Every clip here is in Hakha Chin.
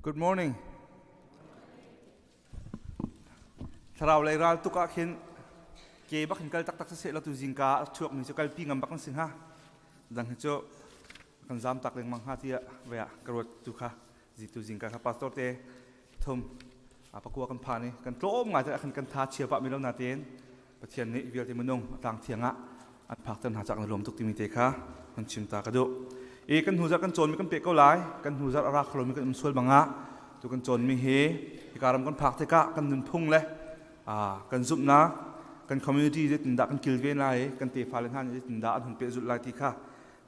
Good morning. Thlarau lei ral tuk ah khin ke bak in kal taktak siseh law tu zingka a chuak mi cu kalpi ngam bak an si hnga. Dang hi cu kan zam tak lengmang hnga tiah ve ah ka ruat tu kha zitu zingka kha pastor te thum a pakua kan phan i kan tlawm ngai te khan kan tha chia pah mi lo na tein Pathian nih vialte minung a tlang thiang ah an phakter hna cak na lawm tuk timi te kha kan chim ta ka duh. I kan hnu zarh kan cawnmi kan peh ko lai. Kan hnu zarh a ra kholomi kan um sual bangah tu kan cawnmi hi hika ram kan phak tikah kan nunphung le kan zumhnak kan community zeitindah kan kilven lai i kan tefa le hna nih zeitindah an hun pehzulh lai ti kha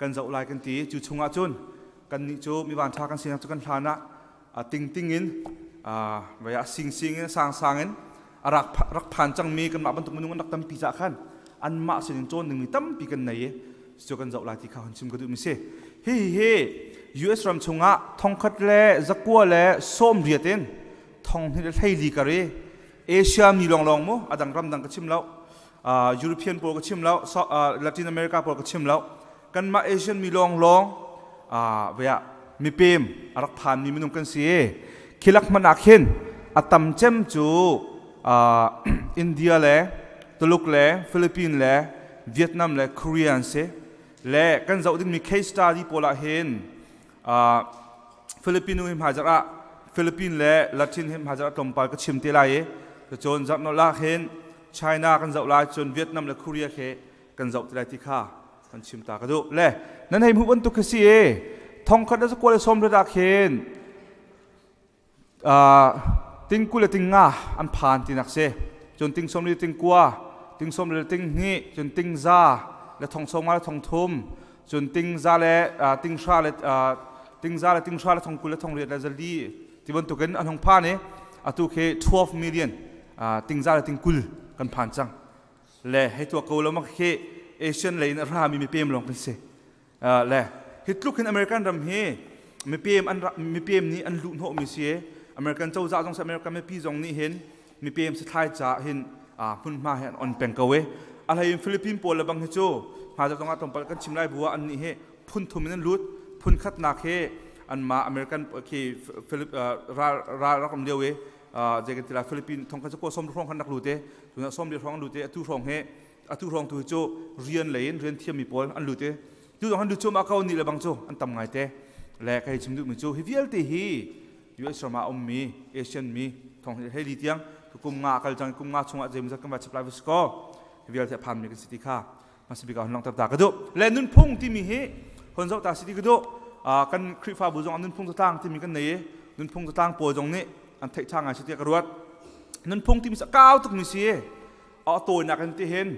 kan zoh lai kan ti. Cu chungah cun kannih cu mi vanṭha kan sinak cu kan hlan ah tingting in vai ah singsing in sangsang in a rak rak phan cangmi kanmah bantuk minung an rak tampi caah khan anmah sinin cawn dingmi tampi kan nei i cu kan zoh lai ti kha hun chim ka duhmi si. Hi hi US ram chungah thongkhat le zakua le 80 in thong hnih le 14 kar i Asia mi lawnglawng mu, adang ram dang ka chim lo, European pawl ka chim lo, Latin America pawl ka chim lo, kanmah Asian mi lawnglawng vea mipem a rak phanmi minung kan si. Khilak hmanh ah khin a tam cem cu India le Tuluk le Philippines le Vietnam le Korea an si. Le kan zoh dingmi case study pawl ah hin Filipino hi hmaizarh ah, Philippine le Latin hi hmaizarh ah tlawmpal ka chim te lai i cun zarh nolh ah khin China kan zoh lai, cun Vietnam le Korea khi kan zoh ti lai ti kha kan chim ta ka duh. Le nan hei hmuh bantuk khi si i thongkhat le zakua le 80 ah khin ting 20 le ting nga an phan tinak si, cun ting 40 le ting 9, ting 40 le ting hnih, cun ting za le thong 50 le thong thum, cun ting za le ting hra le ting za le ting hra le thong 20 le thong riat le zali ti bantukin an hung phan i atu khi 12 million, ting za le ting 20 kan phan cang. Le hei tuak ko lo mak khi Asian lei in a rami mipem lawng kan si. Le hi tluk hin American ram hi mipem an mipem nih an luh hnawhmi si. American cozah zong si, American mipi zong nih hin mipem sathlai ca hin hmunhma hi an on peng ko e. A hlei in Philippine pawl le bang hi cu hmaizarh zong ah tlawmpal kan chim lai bu ah an nih hi phun thum in an lut. Phun khatnak hi anmah American khi Philip ral ral rak um lio i zei kan ti lai, Philippine thong khat cu 90 hrawng khan rak lut i tuna 40 hrawng an lut i atu hrawng hi, atu hrawng tu hi cu rian lei in rian thiammi pawl an lut i tu zong an lut cuahmah ko ni le bang cu an tam ngai te. Le ka hei chim duhmi cu hi vialte hi US ram ah ummi Asian mi thong hei li tiang kum nga kal cang. Kum nga chungah zeimawzat kan va chap lai va si ko, hi vialte a phanmi kan si ti kha hmasabik ah hun langhter ta ka duh. Le nunphung timi hi hon zoh ta si ti ka duh. Kan Khrihfabu zong ah nunphung zatlang timi kan nei i nunphung zatlang pawl zong nih an theih ṭha ngai si tiah ka ruat. Nunphung timi cu a kau tukmi si. A tawinak in ti hin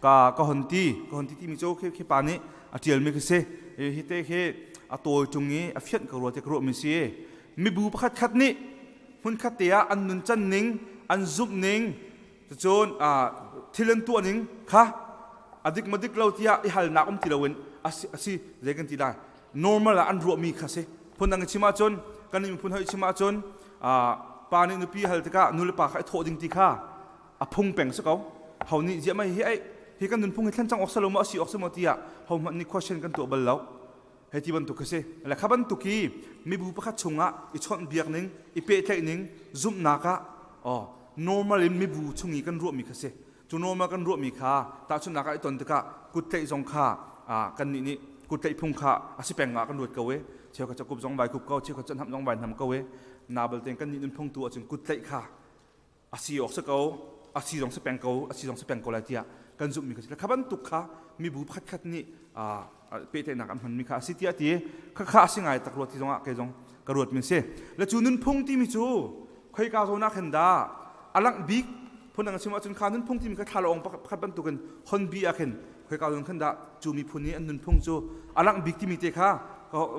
ka ka hon ti ka hon ti timi cu khi khi pa nih a ṭialmi khi si. Hi te khi a tawi ṭung i a fianh ka ruat ti ka ruahmi si. Mibu pakhat khat nih hmunkhat te ah an nuncan ning, an zumh ning, cucun thil an tuah ning kha a dik ma dik lo tiah i halnak um ti loin asi zei kan ti lai, normal ah an ruahmi kha si. Phundang i chim ahcun, kan miphun hoi chim ahcun, pa nih nupi hal tikah nu le pa kha i thawh ding ti kha a phung peng si ko. Ho nih ziah mei hi ei hi kan nunphung hi thlen cang awk salo maw, asi awk si maw tiah ho hmanh nih question kan tuah bal lo hei ti bantuk khi si. Le kha bantuk hi mibu pakhat chungah i chawnh biak ning, i pehtlaih ning, zumhnak ah oh normal in mibu chung i kan ruahmi kha si. Cu normal kan ruahmi kha tahchunhnak ah i ton tikah kut tlaih zong kha kan nih nih kut tlaih phung kha a si peng ah kan ruat ko e. Cheukhat cu kup zong vai kup ko, cheukhat cu hnam zong vai hnam ko e. Na balte kan nih nunphung tu ahcun kut tlaih kha a si awk si ko, a si zong si peng ko, a si zong si peng ko lai tiah kan zumhmi kha si. Kha bantuk kha mibu pakhat khat nih pehtlaihnak an hmanmi kha a si tiah ti kha kha a si ngai tak ruat ti zongah kei zong ka ruat mi si. Le cu nunphung timi cu khoika zawn ah khan dah a langh bik? Phundang chim ahcun kha nunphung timi kha thlalawng pakhat bantukin hon bi ah khin khoika zawn khan dah cu miphun nih an nunphung cu a langh bik timi te kha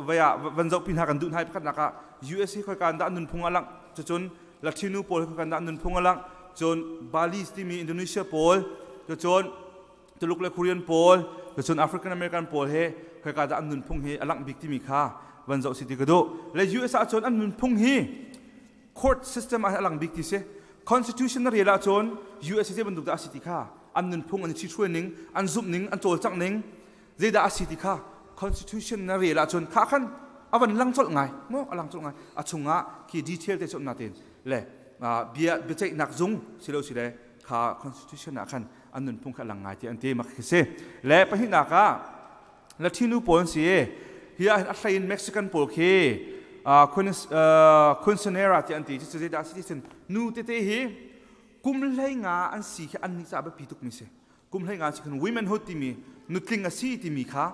vei ah van zohpi hna kan duh hna. Pakhatnak ah US hi khoika dah an nunphung a langh, cucun Latino pawl khoika dah an nunphung a langh, cun Bali timi Indonesia pawl, cucun Tuluk le Korean pawl, cun African American pawl he khoika dah an nunphung hi a langh bik timi kha van zoh si ti ka duh. Le US ah cun an nunphung hi court system ah a lang bik ti si. Constitution na rel ahcun US zei bantuk dah a si ti kha, an nunphung, an i ṭhithruai ning, an zumh ning, an cawlcangh ning zeidah a si ti kha constitution na rel ahcun kha khan. A van lang colh ngai mu, a lang colh ngai. A chungah khi detail te na tin le bia biaceihnak zung silo sile kha constitution ah khan an nunphung kha lang ngai ti an ti mak khi si. Le pahnihnak ah Latino pawl an si i hi ah hin a hlei in Mexican pawl khi quinceanera ti an ti. Cucu zeidah a si ti cun nu tete hi kum 15 an si khi an nih caah biapi tukmi si. Kum 15 si khan womenhood timi nutling a si timi kha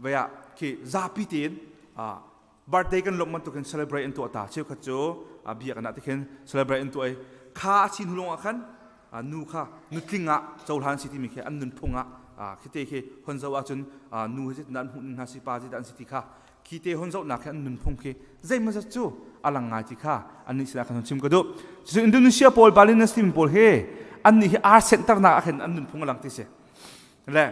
vei ah khi zapi tein birthday kan lawmh bantukin celebrate an tuah ta. Cheukhat cu biakinn ah tikhin celebrate an tuah i kha a si hnu lawng ah khan nu kha nutling ah cohlan si timi khi an nunphung ah khite khi hon zoh ahcun nu hi zeitindah an hmuh ning hna si, pa zeidah an si ti kha khi te hon zohnak khi an nunphung khi zeimawzat cu a lang ngai ti kha annih sinah khan chim ka duh. Cucu Indonesia pawl, Balinese timi pawl hi annih hi ar senhternak ah khin an nunphung a lang ti si. Le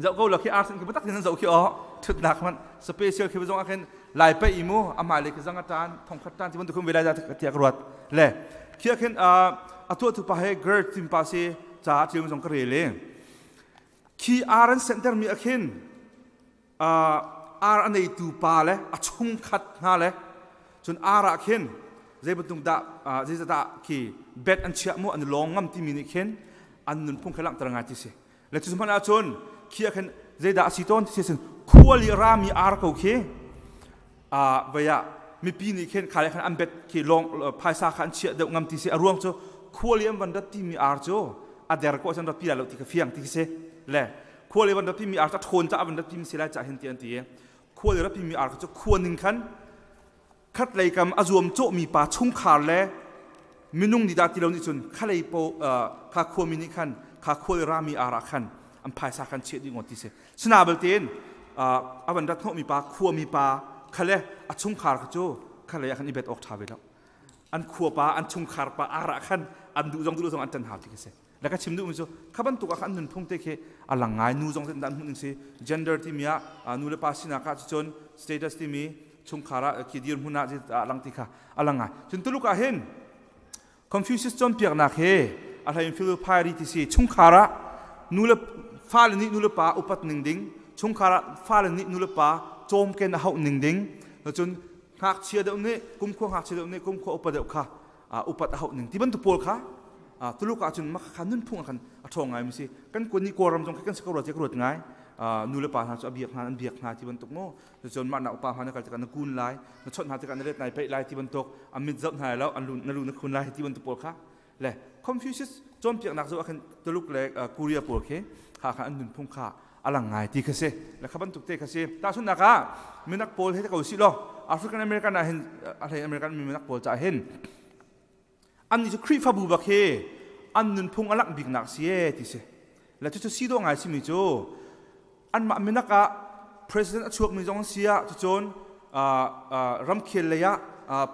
zoh ko lo khi ar sen khi biatak in an zoh khi aw thutnak hmanh special khi zong ah khin lai pe i mu amah le khi zang a tan thongkhat tan ti bantuk khin velai tiah ka ruat. Le khi ah khin a tuah tu pa he girl tim pa si ca a ṭial zong ka rel i khi ar an senter mi ah khin ar a neitu pa le a chungkhat hna le cun ar ah khin zei bantuk dah zeizat dah khi bet an chiah mu an lawng ngam timi nih khin an nunphung kha langhter ngai ti si. Le cu hmanh ahcun khi ah khin zeidah a si tawn ti si, khual i rami ar ko khi vei ah mipi nih khin kha le khan an bet khi lawng phaisa kha an chiah deuh ngam ti si. A ruang cu khual i an van rat timi ar cu a der ko cun rat pi lai lo ti kha fiang ti khi si. Le khual i van rat timi ar cu a ṭhawn caah van rat timi si lai cah hin ti an ti i khual i rat timi ar cu khua ning khan khat lei kam a zuam cawhmi pa chungkhar le minung nih dah ti lo nih cun khalei po kha khuami nih khan kha khual i rami ar ah khan an phaisa khan chiah dih ngawt ti si. Sina belte a van rat hnawhmi pa khuami pa khale a chungkhar kha cu khalei ah khan i bet awk ṭha ve lo. An khua pa, an chungkhar pa ar ah khan an duh zong duh lo zong an ṭan hau ti khi si. Le ka chim duhmi cu kha bantuk ah khan an nunphung te khi a lang ngai. Nu zong zeitindah an hmuh ning si, gender timi ah nu le pa sinak ah cun status timi chungkhar ah khi dirhmun ah zeitindah a lang ti kha a lang ngai. Cun Tuluk ah hin Confucius cawnpiaknak he a hlei in Philophyry ti si, chungkhar ah nu le fale nih nu le pa upat ning ding, chungkhar ah fale nih nu le pa cawmken a hauh ning ding, cun ngakchia deuh nih kumkhua ngakchia deuh nih kumkhua upa deuh kha upat a hauh ning ti bantuk pawl kha Tuluk ahcun mah kha nunphung ah khan a ṭhawng ngai mi si. Kan kun nih Kawlram zong khi kan si ko rua tiah ka ruat ngai. Nu le pa hna cu a biak hna, an biak hna ti bantuk mu. Cun mah na upa hna na kal tikah na kun lai, na chawnh hna tikah na let nai peih lai ti bantuk, an mit zoh hna lo, an lu na lu na khun lai ti bantuk pawl kha. Le Confucius cawnpiaknak zoh ah khan Tuluk le Korea pawl khi kha kha an nunphung kha a lang ngai ti kha si. Le kha bantuk te kha si. Tahchunhnak ah minak pawl he ko si law African American ah hin a hlei American mi minak pawl caah hin annih cu Khrihfabu bak hi an nunphung a langh biknak si e ti si. Le cucu si dawh ngai simi cu anmah minak ah president a chuakmi zong si ah, cucun ramkhel lei ah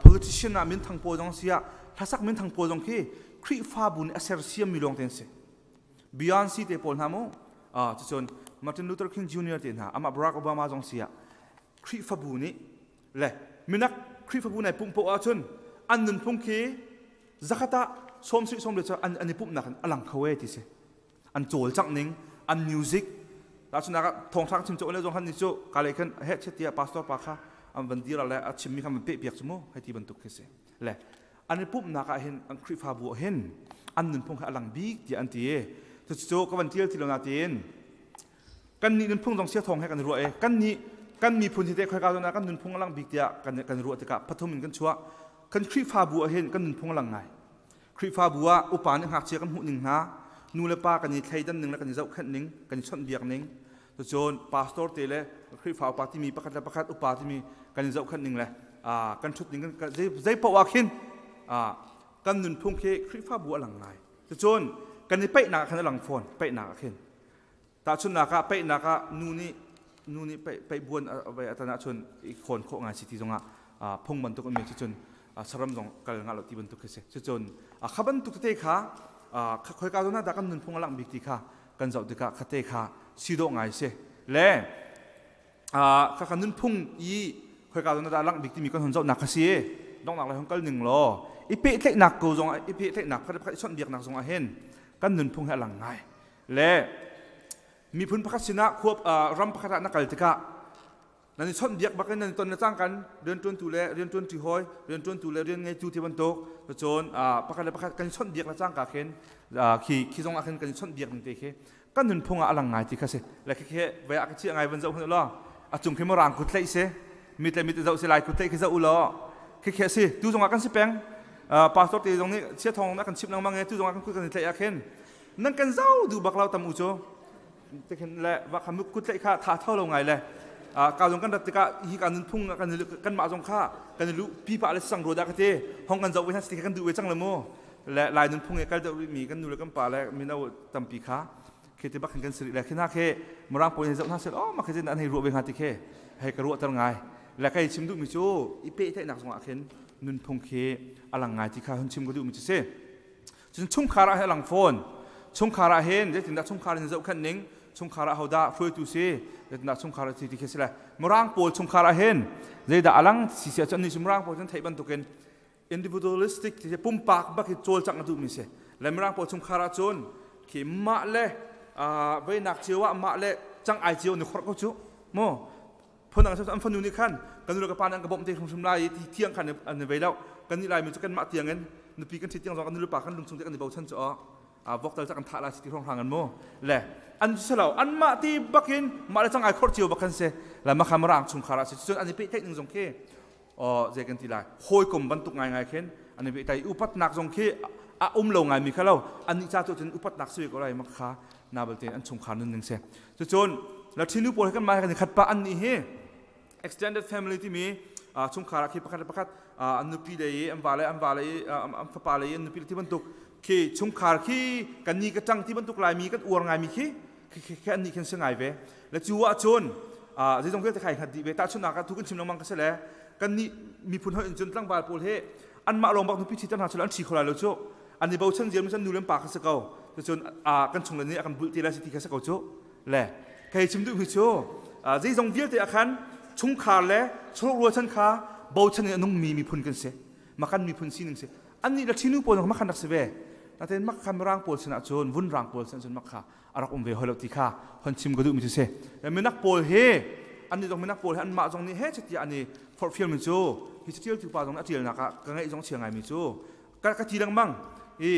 politician ah minthang pawl zong si ah, hlasak minthang pawl zong khi Khrihfabu nih a sersiammi lawng te an si. Beyonce te pawl hna mu, cucun Martin Luther King Jr. te hna, amah Barack Obama zong si ah Khrihfabu nih le minak Khrihfabu nai pumh poah ahcun an nunphung khi zakhat ah 70 sawm le cu an i pumhnak in a lang kho e ti si. An cawlcangh ning, an music tahchunhnak ah thawngṭha chim cawh le zong han ni cu ka le khan he chet tiah pastor pa kha an van dir le a chimmi kha van peh piak cu mu hei ti bantuk khi si. Le an i pumhnak ah hin an Khrihfabu ah hin an nunphung kha a lang bik tiah an ti. Cucu ka van tial ti lo nain kan nih nunphung zong sia thawng he kan ruah i kan nih kan miphun hi te khoika zawn ah kan nunphung a lang bik tiah kan kan ruah tikah pathum in kan chuah. Kan Khrihfabu ah hin kan nunphung a lang ngai. Khrihfabu ah upa nih ngakchia kan hmuh ning hna, nu le pa kan i thleidan ning le kan i zohkhenh ning, kan i chawnhbiak ning, cun pastor te le Khrihfa upa timi pakhat le pakhat upa timi kan i zohkhenh ning le kan ṭhut ning zei paoh ah khin kan nunphung khi Khrihfabu a lang ngai. Cun kan i paihnak ah khan a lang fawn, paihnak ah khin. Tahchunhnak ah paihnak ah nu nih nu nih paih buan a tan ahcun i khawn khawh ngai si ti zongah phung bantuk a mi cu cun saram zong kal ngah lo ti bantuk khi si. Cucun kha bantuk tete kha khoika zawn ah dah kan nunphung a langh bik ti kha kan zoh tikah khate kha si dawh ngai si. Le kha kan nunphung i khoika zawn ah dah a langh bik timi kan hun zohnak kha si. Donghnak lei hung kal ning law i pehtlaihnak ko zong i pehtlaihnak pakhat pakhat i chawnhbiaknak zong ah hin kan nunphung hi a lang ngai. Le miphun pakhat sinah khua ram pakhat ah na kal tikah. Nan i chawnh biak bak in nan i ton le cangkan rianṭuantu le rianṭuanṭi hawi, rianṭuantu le rian ngeitu ti bantuk cun pakhat le pakhat kan i chawnh biak le cangka khin khi khi zong ah khin kan i chawnh biak ning te khi kan nunphung ah a lang ngai ti kha si. Le khi khi vai ah ka chiah ngai van zoh hun law a cung khi mirang kut tlaih si mit le mit zoh si lai kut tlaih khi zoh u law khi khi a si tu zong ah kan si peng pastor te zong nih chia thawng na kan chimh lengmang e tu zong ah kan kut kan i tlaih ah khin nan kan zoh duh bak lo tam u cu tikhin le va kha kut tlaih kha tha tho lo ngai le ka zong kan rat tikah hi ka nunphung kan kan mah zong kha kan lu pipa le sang ro dah ka ti hong kan zoh ve hna si kan duh ve cang le mu le lai nunphung e kal deuh mi kan nu le kan pa le mino tampi kha khi ti bak kan siri le khi na khe murang pawl zoh hna sel oh ma khi an hei ruah ve hnga ti khe hei ka ruah ter ngai le kai chim duh mi cu i pehtlaihnak zong ah khin nunphung khi a lang ngai ti kha hun chim ka duh mi cu si. Cun chungkhar ah hin a lang fawn. Chungkhar ah hin zeitindah chungkhar in zohkhenh ning, chungkhar ah hodah hruaitu si, zeitindah chungkhar si ti khi si le Mirang pawl chungkhar ah hin zeidah a lang si si ahcun nih Mirang pawl cun theih bantukin individualistic ti pumpak bak hi cawlcangh a duhmi si. Le Mirang pawl chungkhar ah cun khi mah le veinak cio ah mah le cang ai cio ni khorh ko cu mu phundang an fanu nih khan kan nu le ka pa nih an ka bawmh te hrimhrim lai i ti tiang khan an i vei lo kan nih laimi cu kanmah tiang in nupi kan ṭhit tiang zong kan nu le pa kan lungchung te kan i bochan cu a vok tal kan thah lai si ti hrawnghrang an mu le an si lo anmah ti bakin mah le cang ai khor cio bak kan si le makham rang chungkhar ah si cun an i pehtlaih ning zong khi zei kan ti lai hawikom bantuk ngaingai khin an i pehtlaih upatnak zong khi a um lo ngaimi kha lo annih ca tu cun upatnak si ko lai mak kha na balte an chungkhar nun ning si cucun Latino pawl he kan mah kan i khat pah an nih hi extended family timi chungkhar ah khi pakhat le pakhat an nupi le i an va le an va le i an fapa le i an nupi le ti bantuk khi chungkhar khi kan ni ka ṭang ti bantuk laimi kan uar ngaimi khi khi an nih khin si ngai ve le cu ah cun zeizong vialte khai hngat dih ve tahchunhnak ah thu kan chim lengmang ka si le kan nih miphun hoih in cun tlangval pawl he anmah lawng bak nupi ṭhi hna cu an ṭhi kho lai lo cu an i bochan ziam cun nu le pa kha si ko cucun kan chung le nih a kan bulh ti lai si ti kha si ko cu le kei chim duhmi cu zeizong vialte ah khan chungkhar le chawlok rualchan kha bochan in a nungmi miphun kan si makan miphun sining si annih le ṭhinu pawl makhan rak si ve natein makha mirang pawl sinah cun vunrang pawl sinah cun makha a rak um ve hoi lo ti kha hon chim ka duhmi cu si minak pawl hi annih zong minak pawl hi anmah zong nih he tiah an i forhfialmi cu hi catialtu pa zong nih a ṭialnak ah ka ngaih zong chia ngaimi cu ka ti lengmang i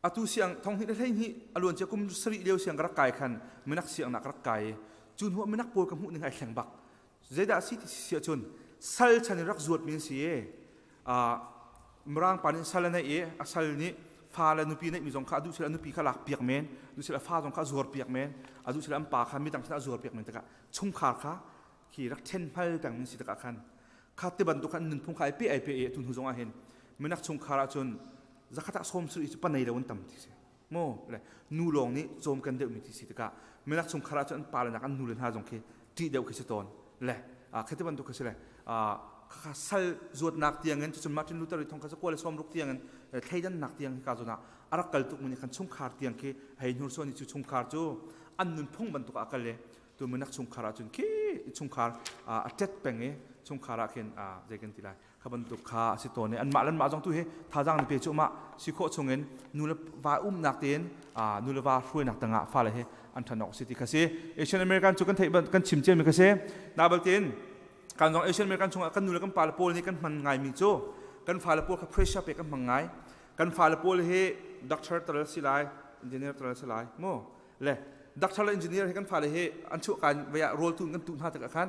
atu siang thong hnih le 12 a luan cia kum sarih lio siang ka rak kai khan minak siang nak ka rak kai i cu hnu minak pawl ka hmuh ning ai thleng bak zeidah si ti si ahcun sal chan in rak zuat mi an si i mirang pa nih sal a neih i a sal nih fa le nupi neih mi zong kha a duh sila nupi kha lak piak men duh sila fa zong kha a zuar piak men a duh sila an pa kha midang sinah a zuar piak men tikah chungkhar kha khi rak ṭhen hmal peng min si tikah khan kha ti bantuk khan nunphung kha ai pe ai pe i tu hnu zong ah hin minak chungkhar ah cun zakhat ah sawm suri cu panei lo an tam ti si mu le nu lawng nih cawm kan deuh mi ti si tikah minak chungkhar ah cun an pa le nak an nu le hna zong khi ṭih deuh khi si tawn le khi ti bantuk khi si le kha sal zuatnak tiangin cucun Martin Luther i thong kha zakua le sawm ruk tiangin thleidannak tiang hi ka zawn ah a rak kal tuk mi nih khan chungkhar tiang khi hei hnursuan i cu chungkhar cu an nunphung bantuk ah a kal i tu minak chungkhar ah cun khi chungkhar a tet peng i chungkhar ah khin zei kan ti lai kha bantuk kha a si tawn i anmah le anmah zong tu hi thazaang ni pe cu mah si khawh chungin nu le va umnak tein nu le va hruainak tangah fale hi an ṭhan awk si ti kha si. Asian American cu kan theih kan chim ciami kha si. Nabal tein kan zong Asian American chungah kan nu le kan pa le pawl nih kan hman ngaimi cu kan fale pawl kha pressure pek kan hmang ngai. Kan fale pawl hi doctor tal si lai, engineer tal si lai mu le doctor le engineer hi kan fale hi an chuah kan vei ah rawl tu kan tuh hna tikah khan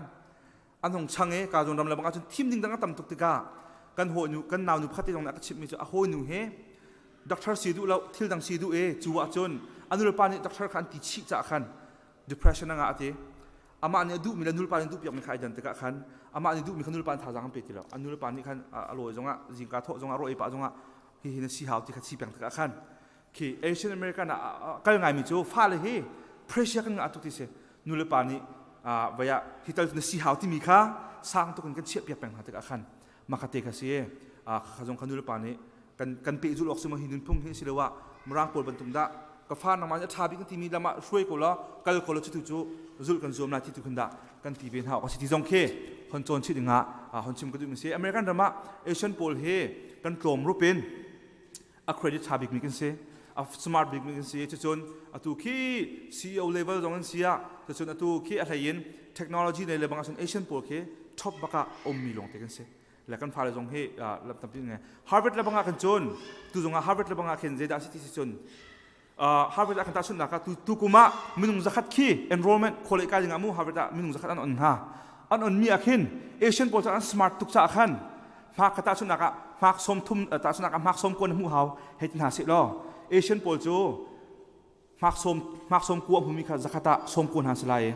an hung chang i ka zawn ram le bang ahcun thim ding dang a tam tuk tikah kan hawinu kan naunu pakhat te zong nih a ka chimhmi cu a hawinu he doctor si duh lo thil dang si duh i cu ahcun a nulepa nih doctor kha an ti chih caah khan depression a ngah a ti. Amah nih a duhmi le nulepa nih duhpiakmi kha ai dan tikah khan amah nih duhmi kha nulepa nih thazaang an pe ti lo. A nulepa nih khan a lawi zongah zingka thawh zongah rawl ei pah zongah hihi na si hau ti kha si peng tikah khan khi Asian American ah kal ngaimi cu fale hi pressure kan ngah tuk ti si. Nulepa nih vai ah hi tal na si hau timi kha sang tuk in kan chiah piak peng hna tikah khan makate kha si kha zong kha nulepa nih kan kan pehzulh awk si maw hi nunphung hi si lo ah mirang pawl bantuk dah ka fa nangmah nih a ṭha bik na timi lam ah hruai ko law kal ko law cutu cu zulh kan zuam lai ti tu khin dah kan ti ve hna awk a si ti zong khi hon cawn chih dingah hon chim ka duhmi si. American ram ah Asian pawl hi kan tlawm rup in a credit ṭha bikmi kan si. A smart bik mi kan si. Cucun atu khi CEO level zong an si ah, cucun atu khi a hlei in technology nei le bang ahcun Asian pawl khi top bak ah ummi lawng te kan si. Le kan fale zong hi lam tampi nge. Harvard le bang ah kan cun, tu zong ah Harvard le bang ah khin zeidah si ti si cun Harvard ah kan tahchunhnak ah tu kum ah minung zakhat khi enrollment khawlei kai ding ah mu Harvard ah minung zakhat an on hna. An on mi ah khin Asian pawl cu an smart tuk caah khan hmak ka tahchunhnak ah hmak sawm thum tahchunhnak ah hmak sawm kuan hmuh hau hei ti hna seh law Asian pawl cu hmak sawm hmak sawm kua hmumi kha zakhat ah sawm kua hna si lai i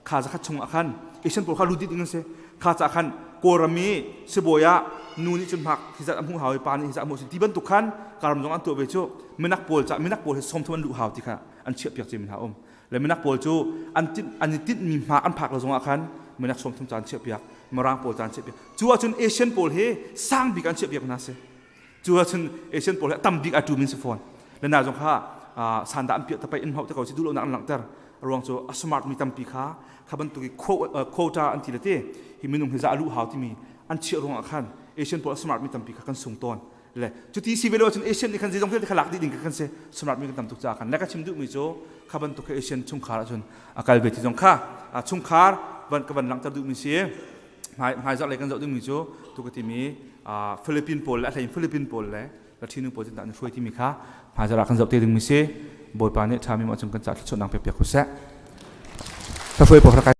kha zakhat chung ah khan Asian pawl kha lut dih ding an si. Kha ca khan Kawlram i sibawi ah nu nih cun hmak hi zat a hmuh hau i pa nih hi zat a hmuh si ti bantuk khan karam zong an tuah ve cu minak pawl ca minak pawl hi sawm thum an luh hau ti kha an chiah piak cem hna um le minak pawl cu an tinh an i tinhmi hma an phak lo zongah khan minak sawm thum ca an chiah piak mirang pawl ca an chiah piak. Cu ahcun Asian pawl hi sang bik an chiah piak hna si. Cu ahcun Asian pawl hi tam bik a tu min si fawn le na zong kha sanda an piah tapai in hau te ko si duh lonak an langhter. Ruang cu a smart mi tampi kha kha bantuk i quota an ti le te hi minung hi za a luh hau timi an chiah ruangah khan Asian pawl a smart mi tampi kha kan sung tawn. Le cuti si ve lo ahcun Asian nih khan zeizong vialte kha lak dih ding kan si. Smart mi kan tam tuk caah khan le ka chim duh mi cu kha bantuk kha Asian chungkhar ahcun a kal ve ti zong kha chungkhar van ka van langhter duh mi si. Hmai zarh lei kan zoh ding mi cu tu ka timi Philippine pawl le a hlein Philippine pawl le Latino pawl cu an hruai timi kha hmai zarh ah kan zoh te ding mi si. Bawipa nih ṭha mi ma cung kan ca thluachuahnak pek piak ko seh. Hruai pawl.